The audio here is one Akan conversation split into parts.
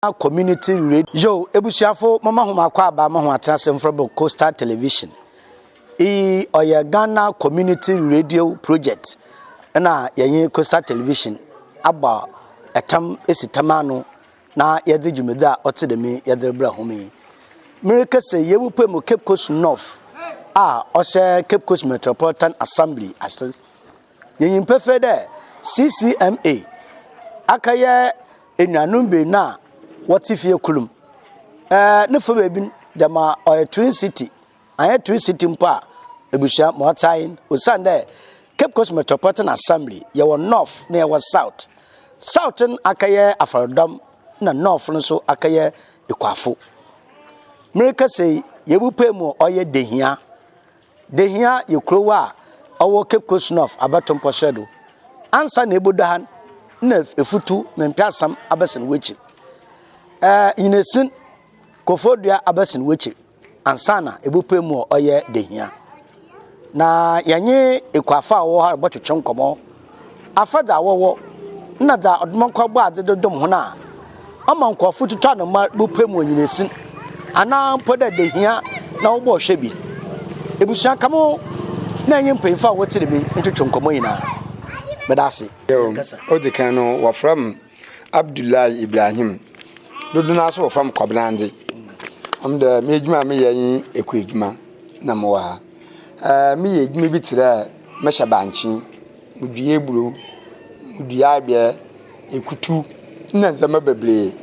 Community Radio. Yo, ebusuafo, moma hom akwaaba ma hom atsena ase mfrɛ bɔ Coastal Television. Iyi ɔyɛ Ghana Community Radio Project na yɛnye Coastal Television abɔ tam esi tam ano na yɛdze dwumadzi a ɔtse dɛm yi yɛdze rebrɛ hom yi. Merekasa yi, yebopue mu Cape Coast North a ɔhyɛ Cape Coast Metropolitan Assembly ase. Yenyim pefee dɛ CCMA akɛyɛ enuanom beenu a wɔtse fie kor mu. Ɛɛ, ne fa beebi no, gyama ɔyɛ Twin City, annyɛ Twin City mpo a, ebusua ma ɔtse ahen osiandɛ Cape Coast Metropolitan Assembly, yɛwɔ North na yɛwɔ South. South no akɛyɛ Afɔrdɔm na North no so akɛyɛ Ekuafo. Merekasa yi, yebupue mu ɔyɛ Dehia. Dehia yɛ kurow a ɔwɔ Cape Coast North abatow mpɔsoɛ do. Ansa na ebodu ha no, nna efutu Mempeasam abɛsen w'ekyir. Ɛɛ Nyinesin, Koforidua abɛsen w'ekyir ansaana ebopue mu a ɔyɛ Dehia. Na yɛnye ekuafo a wɔwɔ ha robɔtwetwe nkɔmbɔ afa dza wɔwɔ na dza ɔdomankwa bɔɔ adze do dom hɔn a ɔma nkorɔfo tutu anoma bopue mu onyinasin anaa mpo dɛ dehia na wɔbɔ hwɛ bi. Ebusua ka mo na enye mpanyimfo a wɔtse dɛm yi ntwetwe nkɔmbɔ nyina. Meda ase. Odzi kan no, wɔfrɛ me Abdullahi Ibrahim. Dodow no ara so wɔfrɛ me Kɔbenandze. Ɔno dɛ m'edwuma a meyɛ nye ekuadwuma na mowɔ ha. Meyɛ edwuma bi tse dɛ mehyɛ bankye. Mudua eburow, mudua abɛ, ekutu na ndzɛmba beberee.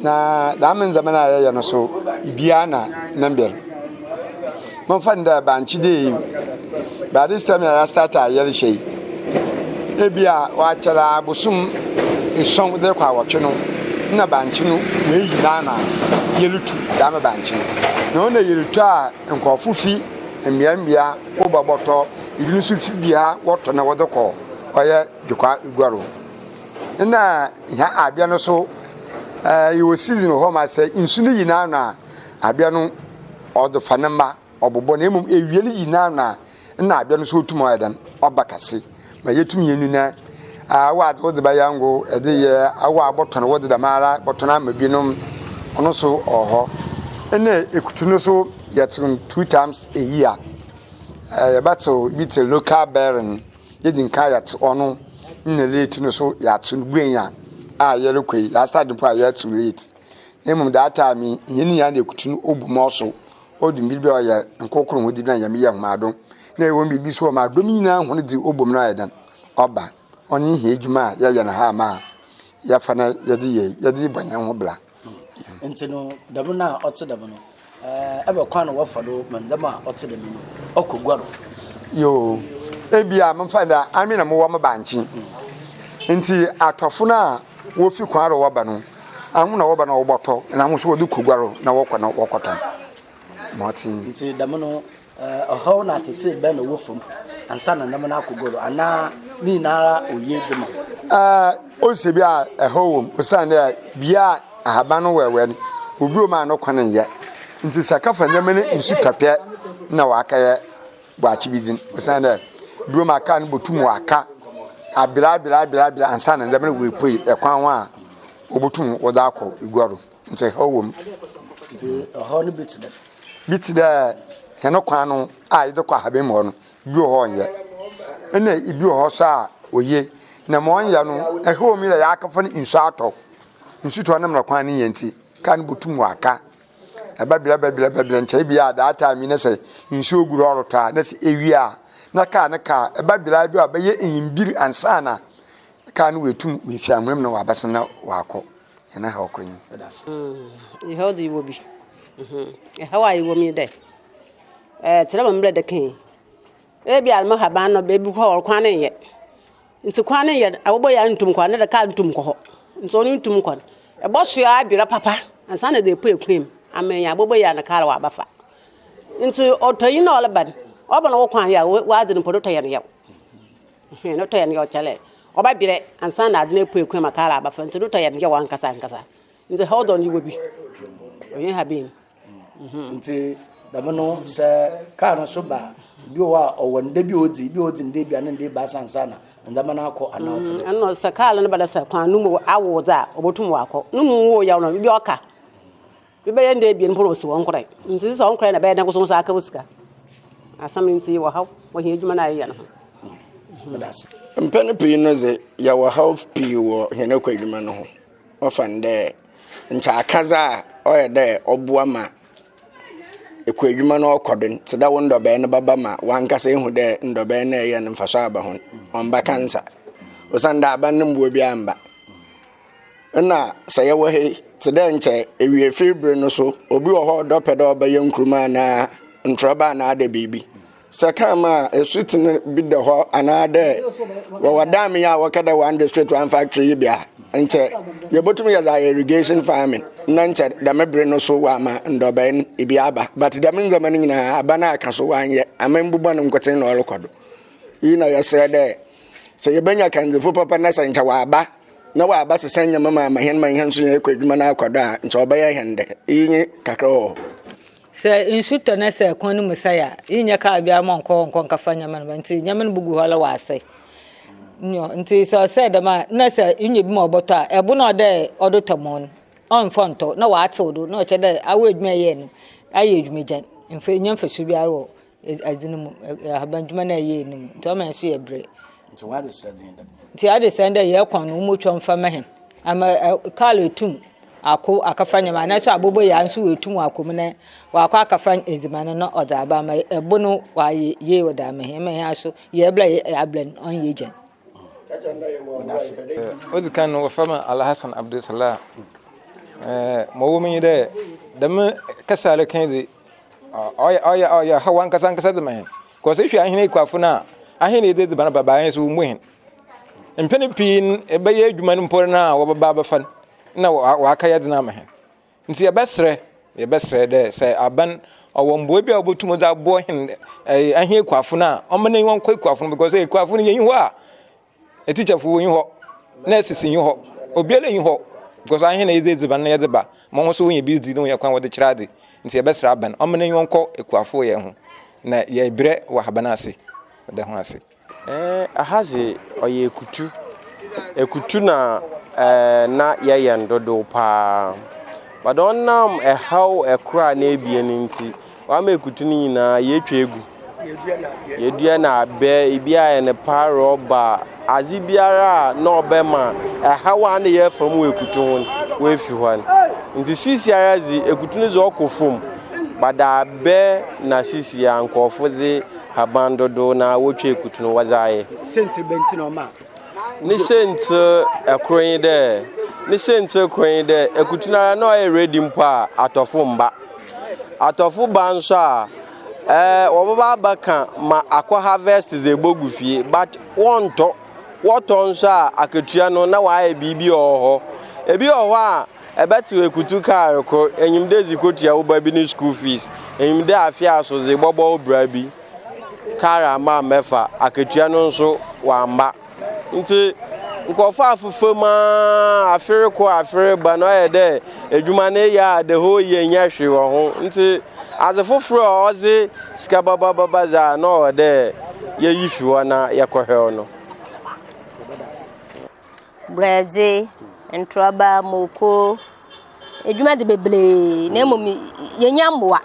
Na dɛm ndzɛmba no a yɛyɛ no so, biara na ne mber. Momfa no dɛ bankye dei yi, by this time a yɛastart a yɛrehyɛ yi, ebi a ɔakyɛr ara bosoom esuon dze rokɔ awɔtwe no, nna bankye no oeyi n'ano a yerutu dɛm bankye no. Na ɔno na yerutu a nkorɔfo fi mbeambea wɔba bɔtɔ. Ebinom nso fi bea wɔtɔ na wɔdze kɔ ɔyɛ dwekwa eguar o. Nna hɛn abea no so yɛwɔ season wɔ hɔ ma sɛ nsu no yi n'ano a, abea no ɔdze fa ne mba, ɔbobɔ na mbom ewia no yi n'ano a, nna abea no so otum ɔyɛ dɛn, ɔba kɛse ma yetum yenu na awo adze wɔdze bɛyɛ ngo, edze yɛ awo a bɔtɔn wɔdze dɛmara bɔtɔn ama binom, ɔno so ɔwɔ hɔ. Nna ekutu no so yɛtse no two times a year. Yɛbɛtsew bi tse local bearing, yedzi nkan yɛtse ɔno na late no so yɛatsew no buenya a yɛrokɔ yi, yɛastart mpo a yɛtsew late. Na mbom that time yi, hɛn nyina na ekutu no obu ma ɔso, odu mber bi a ɔyɛ nkorkor hɔn dzi bi na Nyame yɛ hɔn adom. Na ewɔ biribi so wɔ ma adom nyina hɔn dze obu mu no ayɛ dɛn, ɔba. Ɔno nye hɛn edwuma a yɛyɛ no ha ma yɛfa na yɛdze yɛ yɛdze bɔ hɛn ho bra. Ntsi no, dɛm no a ɔtse dɛm no, ebɛn kwan na wɔfa do ma ndzɛmba a ɔtse dɛm yi no ɔkɔ gua do? Yoo, ebia memfa no dɛ ame na mowɔ me bankye. Ntsi atɔfo no a wofi kwan do wɔba no, ahom na wɔba na wɔbɔtɔ na ahom so wɔdze kɔ gua do na wɔkɔ na wɔkɔtɔn. Ma ɔtse yi. Ntsi dɛm no, Ɔhaw na atsetsee bɛn na ɔwɔ famu ansaana ndzɛmba no akɔ gua do anaa ne nyinara oye dze ma wo? Ose bi a ɛhaw wɔ mu osiandɛ bea a ahaban no wɛwɛ no, obi wɔ mu a no kwan nnyɛ. Ntsi sɛ ɛkɛfa ndzɛmba no nsu tɔ pɛ na ɔakɛyɛ bɔakye bi dzin osiandɛ bi wɔ mu a kaar no botum ɔaka aber aber aber aber ansaana ndzɛmba no woepue kwan ho a wobotum wɔdze akɔ gua do. Ntsi haw wɔ mu. Ntsi ɔhaw no bi tse dɛn? Bi tse dɛ hɛn kwan no a yɛdze kɔ ahaban mu hɔ no, bi wɔ hɔ a ɔnnyɛ. Nna bi wɔ hɔ so a oye. Na ma ɔnnyɛ no, haw wɔ mu dɛ yɛakɛfa no nsu atɔ. Nsu tɔ na mbrɛ kwan no nnyɛ ntsi, kaar no botum ɔaka. Ɛbɛbrɛ bɛbrɛ bɛbrɛ nkyɛ bi a that time yi na sɛ nsuo gu do ɔrotɔ a na sɛ ewia a na kaar no ka a, ɛbɛbrɛ bi a ɔbɛyɛ enyimber ansaana kaar no oetum oefi anwea mu na ɔabɛsen na ɔakɔ. Hɛn haw kor nye. Haw dze yɛwɔ bi. Haw a yɛwɔ mu nye dɛ, tse dɛ ma mbrɛ dɛ kã yi, ebi a mo haban no beebi hɔ a kwan no nnyɛ. Ntsi kwan no nnyɛ no, awɔbɔ yi a nntum nnkɔ hɔ anaa dɛ kaar nntum nnkɔ hɔ. Ntsi ɔno nntum nnkɔ no, ebɔsoa aberɛ papa ansaana edze epue kwan mu ama enya abɔbɔ yi a na kaar ɔabɛfa. Ntsi ɔtɔnyi no a ɔreba no, ɔba na wo kwan yɛ a, w'adze no mpo no tɔ yɛ no yaw. Hɛn no tɔ yɛ no yaw kyɛrɛ ɔbɛbrɛ ansaana adze no epue kwan mu a kaar abɛfa ntsi no tɔ yɛ no yaw ankasa ankasa. Ntsi haw dɔ no yɛwɔ bi, ɔnnyɛ ha bi. Ntsi dɛm no sɛ kaar no so ba a, bi wɔ hɔ a ɔwɔ nda bi a odzi, bi a odzi nda ebien, nda ebiasa ansaana ndzɛmba no akɔ anaa ɔtse dɛn? Nna sɛ kaar no ba dɛ sɛ kwan no mu awow dze a, obotum ɔakɔ. No mu nnwoo yaw no, bi a ɔka. Bi bɛyɛ nda ebien mpo na osi hɔ ɔnnkorae. Ntsi sɛ ɔnnkorae na ebɛyɛ dɛn nso wo nsa aka wo sika? Asɛm no ntsi yɛwɔ haw wɔ hɛn edwuma no a yɛyɛ no ho. Meda ase. Mpɛn pii no dze, yɛwɔ haw pii wɔ hɛn ekuadwuma no ho. Ɔfa no dɛ nkyɛ akadze a ɔyɛ dɛ ɔboa ma ekuadwuma no ɔkɔ do no, tse dɛ wo ndɔbaa no bɛba ma wankasa ehu dɛ ndɔbaa no a eyɛ no mfaso aba ho no, ɔmmba kansa. Osiandɛ aban no mboa biara mmba. Nna sɛ yɛwɔ ha yi, tse dɛ nkyɛ ewiefir ber no so, obi wɔ hɔ a ɔdɔ pɛ dɛ ɔbɛyɛ nkruma anaa ntorɔba anaa dɛ biribi. Sɛ kan ma esutsen bi da hɔ anaadɛ wɔwɔ dam yi a wɔkɛ dɛ one district one factory yi bi a, nkyɛ yebotum yɛdze ayɛ irrigation farming na nkyɛ dɛm ber no so wɔama ndɔbae no bi aba. But dɛm ndzɛmba no nyina aban aka so wɔannyɛ, amambu bɔn nkotsee na ɔrokɔ do. Iyi na yɛserɛ dɛ sɛ yebenya kandzifo papa na sɛ nkyɛ wɔaba na wɔaba sesa ndzɛmba mu ama hɛn ma hɛn so yɛkɔ edwuma no akɔ do a, nkyɛ ɔbɛyɛ hɛn dɛ. Iyi nye kakra wɔ hɔ. Sɛ nsu tɔ na sɛ kwan no mu sɛe a, yennya kaar biara ma ɔnkɔ hɔ nkɔ nkɛfa ndzɛmba no mba ntsi ndzɛmba no bogu hɔ ara wɔasɛe. Nyew, ntsi sɛ ɔsɛɛ dɛm a nna sɛ inya bi ma ɔbɔtɔ a, ɛbo no a ɔwɔ dɛ ɔdze tɔ mo no, ɔmmfa nntɔ na ɔatsew do na ɔkyerɛ dɛ awo edwuma a eyɛe no ayɛ edwumagyan, mmfa innya mfaso biara wɔ adze no mu, ahaban dwuma no a eyɛe no mu ntsi ɔma hɛn so yɛ berɛ. Ntsi w'adesrɛ dze nye dɛn? Ntsi adesrɛ nye dɛ hɛn kwan no womotwa mfa mma hɛn ama kaar etum akɔ akɛfa ndzɛmba anaa so aboboyaa so oetum ɔakɔ mu na ɔakɔ akɛfa edziban no na ɔdze aba ama bo no ɔayɛ yie ɔdze ama hɛn ma hɛn so yɛbrɛ a yɛabrɛ no ɔnnyɛ gyan. Odzi kan no wɔfrɛ me Alhassan Abdulsalam. Ma ɔwɔ mu nye dɛ dɛm kasa a ereka yi dze ɔyɛ ɔyɛ ɔyɛ haw ankasa ankasa dze ma hɛn. Because ehwɛ ahɛn ekuafo no a, ahɛn na yɛdze edziban ba ba hɛn so wommu hɛn. Mpɛn pii no ebɛyɛ edwuma no mpo no a wɔbɛba abɛfa no nna wɔaka yɛdze no ama hɛn. Ntsi yɛbɛserɛ, yɛbɛserɛ dɛ sɛ aban ɔwɔ mboa bi a obotum dze aboa hɛn hɛn ekuafo no a, ɔmma n'enyiwa nkɔ ekuafo no because ekuafo no yennyi hɔ a, etikyafo wonnyi hɔ, nurses nnyi hɔ, obiara nnyi hɔ because ahɛn na yɛdze edziban no yɛdze ba ma hɔn so wonya bi dzi na wonya kwan wɔdze kyerɛ adze. Ntsi yɛbɛserɛ aban ɔmma n'enyiwa nkɔ ekuafo yɛ ho na yɛrebrɛ wɔ ahaban ase. Meda ho ase. Ɛɛ aha dze ɔyɛ ekutu. Ekutu na ɛɛ na yɛyɛ no dodow paa. But ɔnam ɛhaw ɛkor anaa ebien ntsi, ɔama ekutu no nyinaa yetwa egu. Yedua no abɛ, ebi ayɛ no parɔba, adze biara a na ɔbɛma ɛhaw a na yɛrefa mu wɔ ekutu ho no, oefi hɔ no. Ntsi sisiara dze, ekutu no dze ɔkɔ famu but abɛ na sisiara nkorɔfo dze haban dodow na wotwa ekutu no wɔdze ayɛ. Siantsir bɛn ntsi na ɔma Ne siantsir kor nye dɛ, ne siantsir kor nye dɛ ekutu no ara na ɔyɛ ready mpo a atɔfo mmba. Atɔfo ba nso a, ɛɛ wɔbɛba abɛka ma akɔ harvest dze ebogu fie but wɔnntɔ. Wɔtɔ nso a akatua no na wɔayɛ biribi wɔ hɔ. Ebi wɔ hɔ a Ebɛtsew ekutu kaar kor, enyim dɛ edze kotua wo ba bi no skuul fees, enyim dɛ afe aso dze bɔbɔ wo bra bi, kaar amma ammɛfa, akatua no so ɔammba. Ntsi nkorɔfo afefa mu ara, afe rokɔ afe reba no ɔyɛ dɛ edwuma no eyɛ a the whole year nnyɛ hwee wɔ ho. Ntsi adze fofor a ɔdze sika bɛba bɛba dze a nna ɔwɔ dɛ yeyi fi hɔ na yɛkɔhwɛ ɔno. Brɛdze, ntorɔba, muoko, edwuma dze beberee na mbom yennya mboa.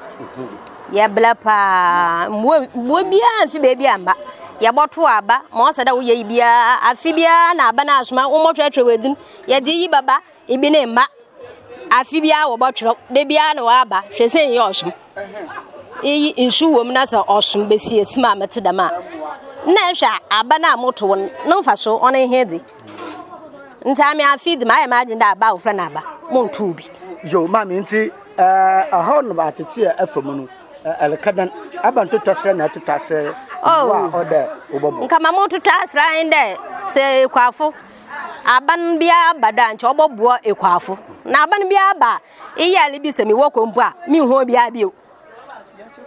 Yɛbrɛ paa, mboa mboa biara mmfi beebi ammba. Yɛbɔtow aba, ma ɔsɛ dɛ woyɛ biara, afe biara na aba no asoma, wɔmbɔtwerɛtwerɛ hɔn edzin, yɛdze iyi bɛba, ibi ne mma. Afe biara wɔbɔtwerɛw, da biara na wɔaba, hwɛ sɛ nnyɛ ɔsom. Iyi nsu wɔ mu na sɛ ɔsom besia sim a metse dɛm a, nna ehwɛ a aba no a motow no, no mfaso ɔno nye he dze? Ntsi ame afe yi dze mayɛ m'adwen dɛ aba a wɔfrɛ no aba, monntow bi. Yo, maame ntsi ɛhɔ no atsetse a ɛfa mu no ɛreka dɛn aba ntotɔ serɛ na ɛtotɔ aserɛ mboa a ɔdɛ wobɔbɔ. Nka ma mototɔ aserɛ ara nye dɛ sɛ ekuafo aban biara ba do a nkyɛ ɔbɔboa ekuafo. Na aban biara ba a, Eyɛ ale bi sɛ mewɔ kɔ mpo a, menhu obiara bio.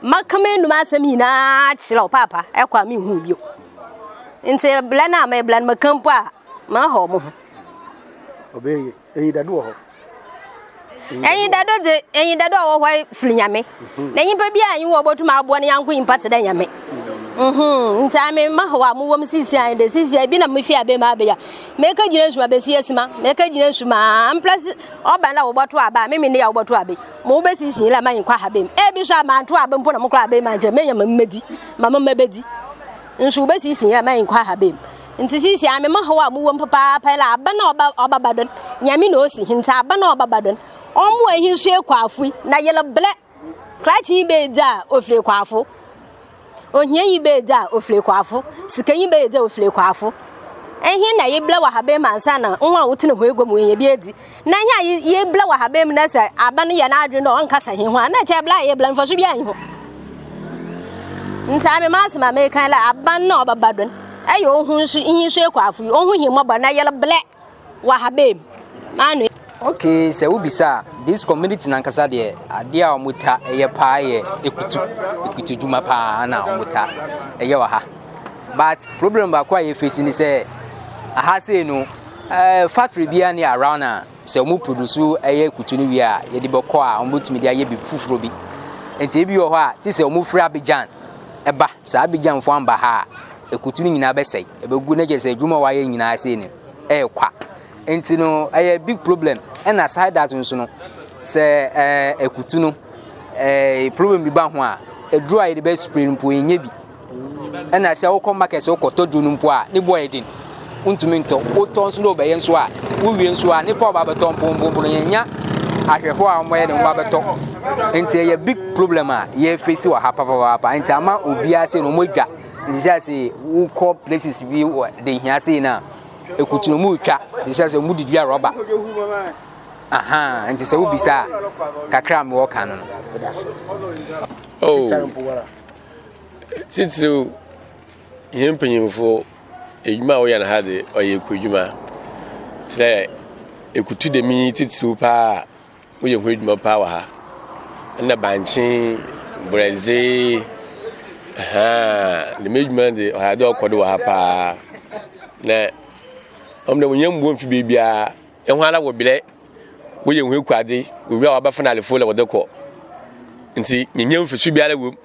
Maka m'anum asɛm nyinaa kyerɛ wo paapa, ɛkɔ a menhu bio. Nti blɛ no a meblɛ no meka mpo a, mahaw mo ho. Ɔbɛyɛ enyidado wɔ hɔ. Enyidado dze, enyidado a ɔwɔ hɔ firi Nyame. Mhm. Na nyimpa bi a nye wɔ obotum aboa ne yanko nyimpa tse dɛ Nyame. Mhm. Mhm, nti ame ma hɔ a mowɔ m sisi an de sisi a bi na mefi abɛ mu abɛya. Meka gyina nsu abɛsi asima, meka gyina nsu ma mpla ɔba na wɔbɔto aba a meme ne ya wɔbɔto abɛ. Mo wobɛsisi la ma nkɔ ha bɛm. Ebi so a manto aba mpo na mokɔ abɛ ma nkyɛ menya ma mmɛdi, ma mma bɛdi. Nso wobɛsisi la ma nkɔ ha bɛm. Nti sisi a mema hɔ a mowɔ m papaapa la aba na ɔba ɔbaba don. Nyame na osi nti aba na ɔbaba don. Ɔmo ehi nso ekɔ afui na yɛlɛ blɛ. Krakye yi bɛyɛ dza a ofiri Ekuafo. Ohia yi bɛyɛ dza a ofiri Ekuafo. Sikanyi bɛyɛ dza a ofiri Ekuafo. Ɛhe na yɛbla wɔ ahaban mu ansa na ho a wotena hɔ egua mu yɛ bi edzi? Na ɛhe a yɛbla wɔ ahaban mu na sɛ aba no yɛ n'adwene dɛ ɔnkasa hɛn ho a, na kyerɛ bla a yɛbla no mfaso biara nnyi ho. Ntsi ame m'asɛm a mereka nye dɛ aban no a ɔbɛba do no, ɛyɛ ohu nso iyi nso Ekuafo yi, ohu hɛn mbɔbɔr na yɛreblɛ. wɔ ahaban mu. M'ano. Okay, sɛ wobisa a, this community nankasa deɛ adeɛ a wɔta ɛyɛ paa yɛ ekutu ekutu dwuma paa na wɔta ɛyɛ wɔ ha but problem baako a yɛfesi ne sɛ aha sei no ɛɛ eh, factory biara ne around a sɛ wɔn produce ɛyɛ ekutu no wie a yɛde bɛkɔ a wɔbɛtumi de ayɛ biribi foforɔ bi nti ebi wɔ hɔ a te sɛ wɔn firi Abidjan ɛba saa Abidjanfoɔ amba ha a ekutu no nyinaa bɛsɛe ɛbɛgu na kyerɛ sɛ adwuma a wɔayɛ nyinaa sei no ɛyɛ kwa nti no ɛyɛ big problem ɛna side that nso no sɛ ɛɛ ekutu no ɛɛ problem bi ba ho a aduro a yɛde bɛ spray no mpo yɛnyɛ bi ɛna sɛ wokɔ market sɛ wokɔtɔ duro no mpo a ne boɔ yɛ den wontumi ntɔ wotɔ nso na wobɛyɛ nso a wowie nso a nipa a ɔba bɛtɔ mpo mpo mpo no yɛnya ahwɛfoɔ a wɔyɛ ne ho ba bɛtɔ nti ɛyɛ big problem a yɛfesi wɔ ha papaapa nti ama obiara sɛ no wɔn adwa Nti sɛ ase wokɔ places bi wɔ de hia sei no a ekutu no mu retwa nti sɛ sɛ mu de dua rɔba aha nti sɛ wobisa a kakra a mewɔ ka no no. Oh, titiriw yɛn mpanyimfo edwuma a wɔyɛ no ha de ɔyɛ ekuadwuma kyerɛ ekutu dɛm yi titiriw paa. Woyɛ ho edwuma paa wɔ ha. Nna bankye, borɛdze, ahaa, dɛm edwuma no dze ɔyɛ adze a ɔkɔ do wɔ ha paa. Na ɔno dɛ wonnya mboa mmfi beebiara, hɔn ara wɔbrɛ, wɔyɛ hɔn ekuadze, wowie a wɔabɛfa no alefo na wɔdze kɔ. Ntsi yennya mfaso biara wɔ mu.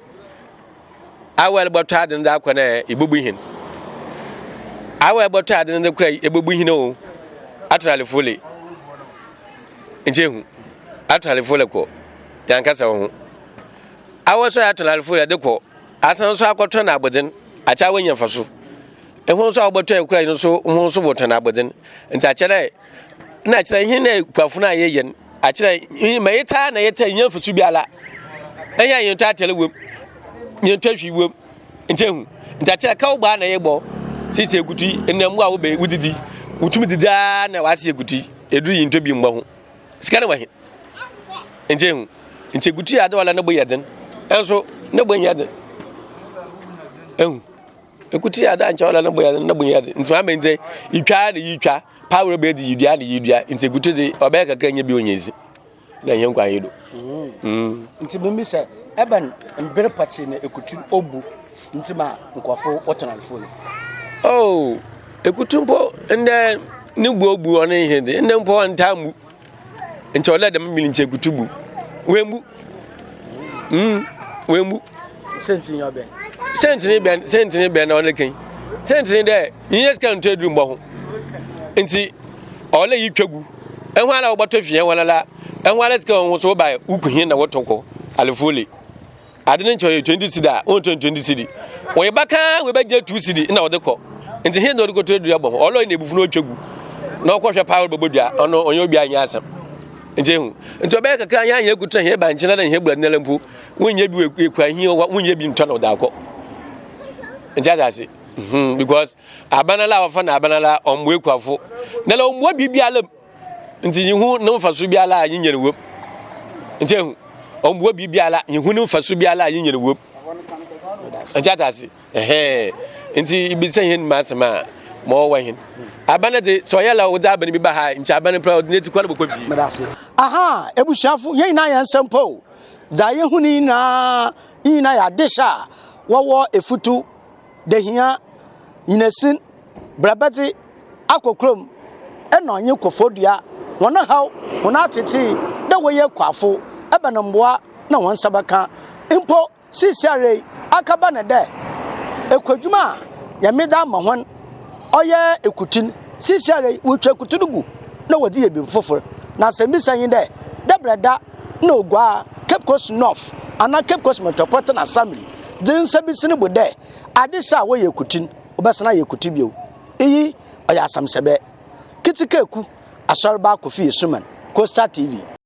Awa ebɔtɔ adze no dze akɔ no ɛ, ibobu hɛn. Awa ebɔtɔ adze no dze kɔ a, ebobu hɛn o, atɔ alefo le. Nkyɛ ehu, atɔnalefo rekɔ, yɛankasa wo ho. Awɔ nso a atɔnalefo yɛde kɔ, asan nso akɔtɔn abɔdzen, akyɛ awɔ nya mfaso. Eho nso a wɔbɔtɔ ekura yi nso ho nso wɔtɔn abɔdzen. Nti akyɛ dɛ, na akyerɛ hin na ekuafo no a yɛyɛ no, akyerɛ hin ma yɛtaa na yɛtaa nya mfaso biara. Ɛnyɛ a yɛntɔ atɛle wom, yɛntɔ hwi wom. Nti ehu, nti akyerɛ kaw baa na yɛbɔ, sisi ekutu yi, nnɛ mmoa a wobɛ wodidi, wotumi didi ara na wɔase ekutu yi. Edu yi ntɔ bi mbɔ ho. Sika no wɔ he? Nti ehu. Nti egutu yɛ ade wala ne bo yɛ den. Ɛnso ne bo nyɛ den. Ehu. Ekutu yɛ ade ankyɛ wala ne bo yɛ den ne bo nyɛ den. Nti maame nti itwa na yitwa. Power bɛ di yidua na yidua. Nti ekutu de ɔbɛyɛ kakra nyɛ bi onyɛ zi. Na ɛnyɛ nkwa yi do. Mm. Nti mimi sɛ ɛbɛn mbere pɔtee na ekutu obu nti ma nkurɔfo wɔtɔn alefo yi. Oh, ekutu mpo ndɛ ne bu obu ɔne he de ndɛ mpo ɔntaa mmu nti ɔdɛ dɛm mmiri nti ekutu bu wembu mm wembu. Sɛnti nyɛ ɔbɛn. Sɛnti ne bɛn sɛnti ne bɛn na ɔne kɛn sɛnti ne dɛ nyɛ sika nto aduru mbɔ ho nti ɔlɛ yi twa gu. Ɛho ara wɔbɔtɔ fie wɔn ala ɛho ara sika wɔn so ba wuku hin na wɔtɔ kɔ alefole ade ne nkyɛn yɛ 20 cedi a wɔn tɔn 20 cedi wɔyɛ baka wɔbɛgye 2 cedi na wɔde kɔ nti hin na wɔde kɔtɔ dua bɔ ho ɔlɔ na ebufu na ɔtwa gu na ɔkɔhwɛ paa wɔbɛbɔ dua ɔno ɔnyɛ obi anyɛ asɛm nti ehu nti ɔbɛyɛ kakra yɛn anyɛ kutu hɛn ba nkyɛn na hɛn bura nela mpo wɔnyɛ bi ekura hin wɔnyɛ bi ntɔ na ɔda akɔ nti ase ase hmm because Aban la a wɔfa no aban la ɔmboa ekuafo na la ɔmboa biribiara mu nti nyehu ne mfaso biara a nyenya no wom nti ehu ɔmboa biribiara nyehu ne mfaso biara a nyenya no wom nti ata ase ɛhɛn nti ibisa hɛn mu asɛm a ma ɔwɔ hɛn aban de sɛ ɔyɛ la ɔdze aban bi ba ha nti aban pɛ ɔdze n'etsi kɔ na bɔkɔ fie. Aha ebusuafo yɛn nyinaa yɛn nsɛm po dza yehu no nyinaa nyinaa yɛ adehyɛ a wɔwɔ efutu Dehia, Nyinasin, Brɛbɛdze, akɔ kurom na ɔnye Koforidua hɔn haw, hɔn atsetsee dɛ wɔyɛ ekuafo, ebɛn mboa na hɔn nsa bɛkã. Mpo seseiara yi, akɛba no dɛ Ekuadwuma a Nyame dze ama hɔn ɔyɛ ekutu no, seseiara yi wotwa ekutu no gu na wɔdze yɛ biribi fofor. Na asɛmbisa nye dɛ, dɛbrɛ da na Oguaa, Cape Coast North anaa Cape Coast Metropolitan Assembly dze nsa besi no bo dɛ adehye a wɔyɛ ekutu no, wɔbɛsan ayɛ ekutu bio? Iyi ɔyɛ asɛmsɛbɛ. Kitsikeku, Asɔrba Kofi Esuman, Coastal TV.